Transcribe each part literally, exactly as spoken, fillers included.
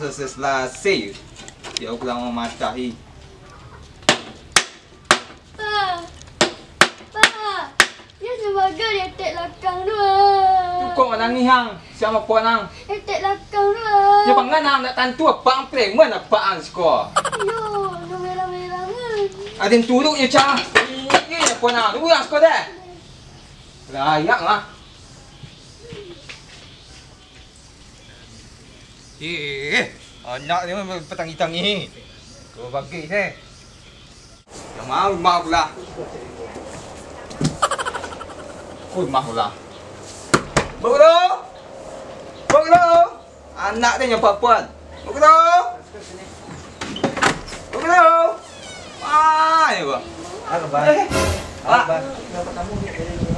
Selesai, yo. Yo, pulang mamatai. Pak, Pak, yo, nyo bagai di etek lakang tu, ah. Tu kok manangih, ang? Sia mako nang? Etek lakang tu, ah. Yo, pangan ang, ndak tantu apak ang preman apak ang siko. Yo, nyo merah-merah, ah. Aden turuk nyo, Cah. Ini apo nang? Urang siko deh. Rayak lah. Eh, anak ni memang petangih-tangih. Kau bagi deh. Yang mau rumah pula. Kau rumah pula. Bro! Bro! Anak dia yang papan. Bro! Bro! Ah, ya, Bang. Apa, Bang? Eh, Apa, Pak. Bang?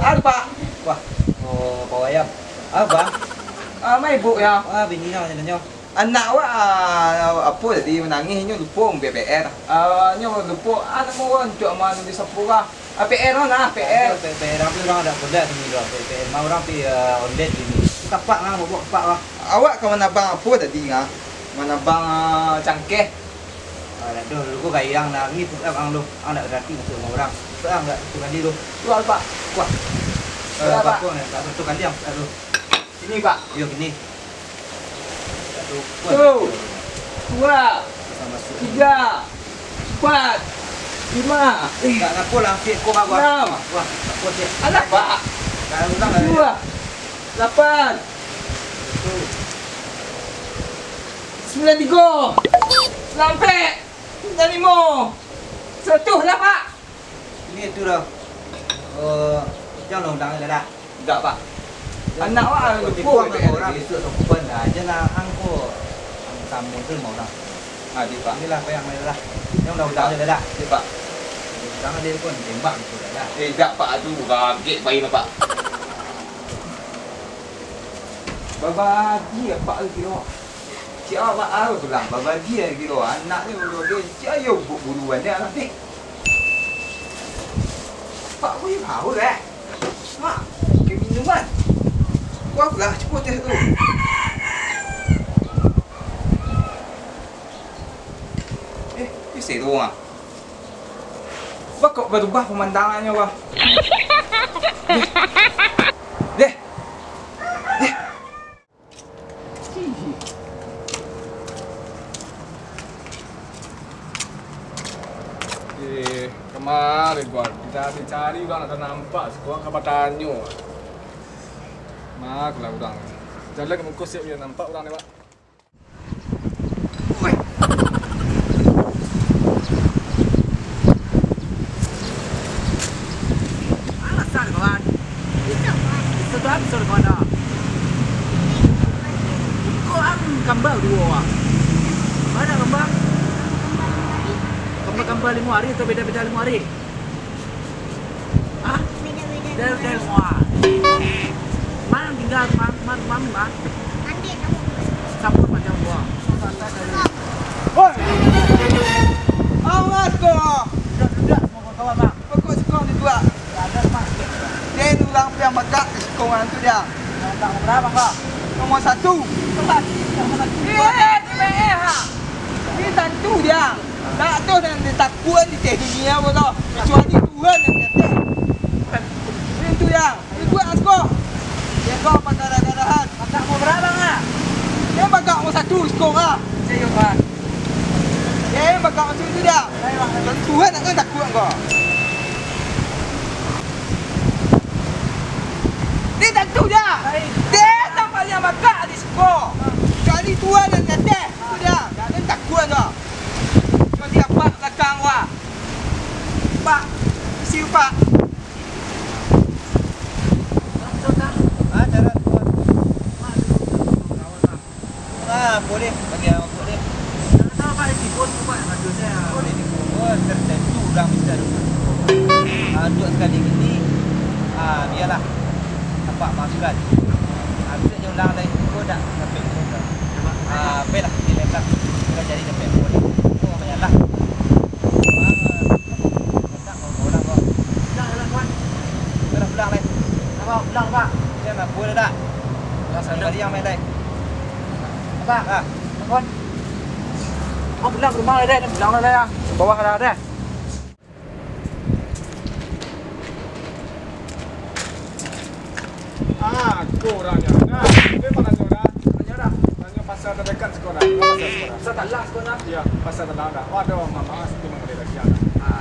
Apa, Pak? Wah, oh, Pak Wayam. Apa, Bang? Ah, mai ibu ya. Ah, bini nyo, nyo. Anak awak, ah, apo tadi manangih, nyo lupo mambayia P R. Ah, nyo lupo, ah, namo urang tu, aman di Sapura. Ah, P R lah, P R. P R apo urang dak boleh sini doh. P R mah urang pi, ah, online sini. Kapak lah, bobok kapak lah. Awak ka manabang apo tadi, ngah? Manabang, ah, cangkeh. Ah, dak doh, dulu ko gayang dah. Ni pun abang doh. Ang dak berarti masuk rumah urang. Abang dak satu kali doh. Jual, Pak. Wah. Eh, Berapa? Apa, dak satu kali ang dak doh. Ini, Pak. Yo, gini. Satu, dua, tiga, empat, lima. Eh, tak apa lah, ambil kau bawa. Enam. Wah, tak apa, cik. Alah, Pak. Tak ulang lah, dua, lapan. Sembilan tiga. Sampai. Sembilan lima. Seratus lah, Pak. Ini tu dah. Eh, jangan undang lah dah. Indak, Pak. Anak awak anu lupo, orang besok sopan dah. Jangan angko. Ang tamu tu mau dah. Ah, di, Pak. Inilah apa yang lain lah. Yang undang-undang je dah. Di, Pak. Undang dia pun tembak gitu dah. Eh, indak, Pak. Aduh, gagek bayi lah, Pak. Babagi apak tu kiro. Cik awak baru pulang, babagi kiro. Anak ni baru-baru, cik ayo bu-, buruan dia nanti. Pak, kau yang haus, eh? Mak, ke minuman. Kau apalah, cepat teh tu. Eh, ni seru ah. Wah, kok berubah pemandangannyo, wah. Deh. Deh. Deh. Eh, kamari gua cari-cari urang, ndak nampak. Gua ka batanyo. Mah, lah urang. Jalan ka muko siap yo nampak urang lewat. Weh. Alah, sah, kawan. Satu habis, kawan, dah. Iko ang kamba duo, ah. Mana kamba? Kamba-kamba limo hari atau beda-beda limo hari? Hah? Beda-beda. Dari, dari semua. Mana tinggal rumah, rumah, rumah, rumah? Sampun macam buah. Hoi! Awas ko! Duduak, duduak, semua kawan, Bang. Pokok siko ni dua. Ada, Bang. Den urang piang bakak di siko urang tu dia. Nomor berapa, Bang? Nomor satu. Nomor satu. Eh, ni, eh, ha. Ni tantu dia. Tak tu nan ditakuan di teh dunia ko tu. Kecuali Tuhan nan di ateh. Ni tu dia. Ni buat asko. Dia kau pakai darah-darahan. Bakak mau berapa, Bang, ah? Dia bakak mau satu siko, ah. Saya, Bang. Dia bakak macam tu dia. Saya, Bang. Tuhan nak kau takut kau. Ni tantu dia. Dia sampai yang bakak di siko. Kecuali Tuhan nan di ateh. Tu dia. Jangan takut kau. Cuma dia pak belakang gua. Pak, isi pak. Ah, cara tu. Ah, boleh. Bagi awak boleh. Boleh dibungkus tertentu urang bisa. Ah, untuk sekali ini, ah, biarlah. Nampak masukan. Ah, bisa je ulang lain ko dak sampai ko. Ah, baiklah, di letak. Kita jadi sampai ko. Oh, banyak lah. Ah, tak mau ulang ko. Ulang, ulang, Pak. Kita dah pulang lain. Apa? Ulang, Pak. Dia nak boleh dak? Ulang sana. Tadi yang main lain. Apa? Ah. Telepon. Pulang ka rumah lah, dah. Pulang lah, dah. Bawah lah, dah. Ah, ko urangnyo. Nah, itu pado nyo dah. Tanyo dah. Tanyo pasar tadakek siko dah. Pasar siko dah. Pasar Talang siko dah. Iyo, pasar Talang dah. Oh, ado mama situ manggaleh lagi dah. Ah.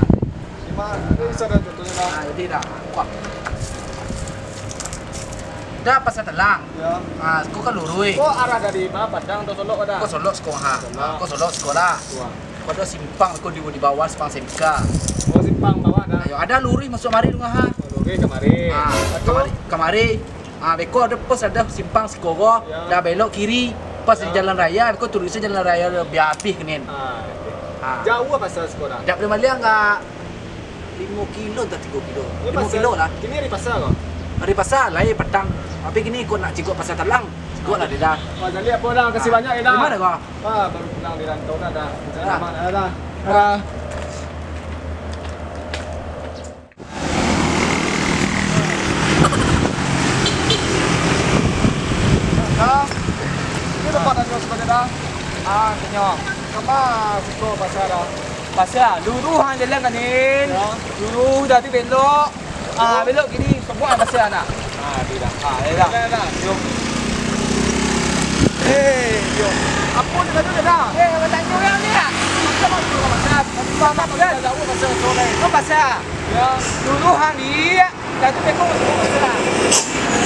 Cuma, itu salah contohnyo dah. Ah, jadi dah. Kuat. Dah pasar Talang. Iyo. Ah, siko ka luruih. Ko arah dari ma, Padang atau Solok dah? Ko Solok siko ha. Solok. Ah, ko Solok siko lah. Wah. Ko ado simpang ko di, di bawah simpang S M K. Oh, simpang bawah dah. Iyo, ado luruih masuak mari tu ha. Oh, luruih kamari. Ah, kamari, kamari. Ah, beko ado pos, ado simpang siko ko, iyo, dah belok kiri, pas di, iyo, jalan raya, beko turuik se jalan raya, bia abih kenin. Ah, oke. Ah. Jauah pasar siko dah? Dak paliang-paliang ka limo kilo atau tigo kilo. Limo kilo lah. Kini ari pasar ko? Ari pasar, lai patang. Tapi kini ko nak cigok pasar Talang. Cigok lah dah. Wah, jadi apo dah, makasih banyak yo dah. Dari ma ko? Ah, baru pulang di rantau dah, dah. Dah. Lamo dah, dah. Dah. Dah. Ini tempat ado sabananyo dah. Ah, tanyo. Kama siko pasar dah? Pasar, luruih ha jalan kanin. Yo. Luruih dah tu belok. Ah, belok kiri, sabuik ha pasar dah. Ah, tu dah. Ah, yo dah. Yo, yo. Eh, yo. Apo nan ado dah? Eh, batanyo urang ni lah. Pasar, pasar, pasar. Pasar, pasar. Pasar. Yo. Luruih ha ni. Dah tu beko masuak pasar.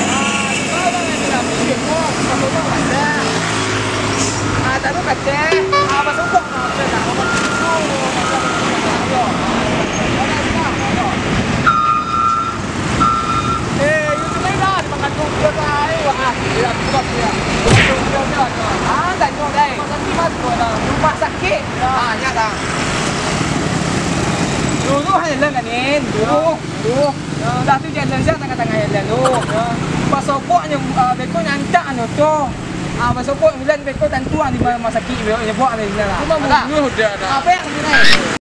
Ah, di bawah ni lah, beko masuak pasar. Ah, taruih ka ateh. Ah, masuak ka ateh lah. Eh, yo tu lah, di Mangandung tu lah, eh, wah, ah, yo, tu lah, tu lah. Ah, tanyo, dai. Rumah sakit, Mas, tu lah. Rumah sakit. Ah, nyo lah. Luruih ha jalan kanin, luruih. Yo. Dah tu jalan siang tangah-tangah jalan tu. Yo. Pas sokok nyo, ah, beko nyantak nyo tu. Ah, pas sokok bulan beko tantu ah di rumah sakit, beko nyo buek di sinan lah. Cuma bunuh dah, dah. Apo nan